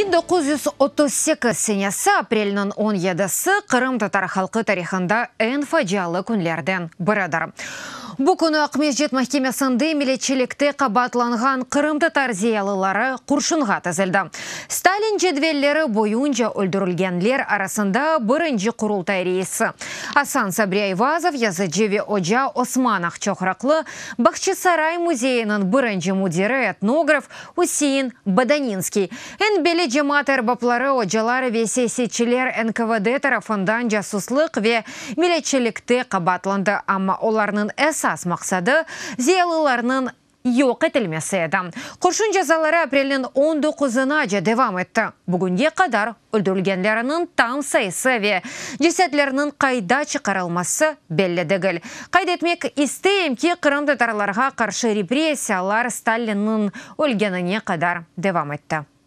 1938 senesi aprelniñ 17-si qırımtatar halqı tarihında eñ facialı künlerden biridir. Bu künü Aqmescit mahkemesinde milletçilikte qabaatlanğan qırımtatar ziyalıları qurşunğa tizildi. Stalin cedvelleri boyunca öldürilgenler arasında birinci Qurultay reisi Asan Sabri Ayvazov, yazıcı ve oca Osman Aqçoqraqlı, Bağçasaray müzeyiniñ birinci müdiri, etnograf Üsein Bodaninskiy, eñ belli cemaat erbapları, ocalar ve siyasetçiler NKVD tarafından casuslıq ve milletçilikte qabaatlandı, amma olarnıñ esas maqsadı ziyalılarnıñ yoq etilmesi edi. Qurşun cezaları aprelniñ 19-nace devam etti. Bugünge qadar öldürilgenlerniñ tam sayısı ve cesetlerniñ qayda çıqarılması belli degil. Qayd etmek isteyim ki, qırımtatarlarğa qarşı repressiyalar Stalinniñ ölgenine qadar devam etti.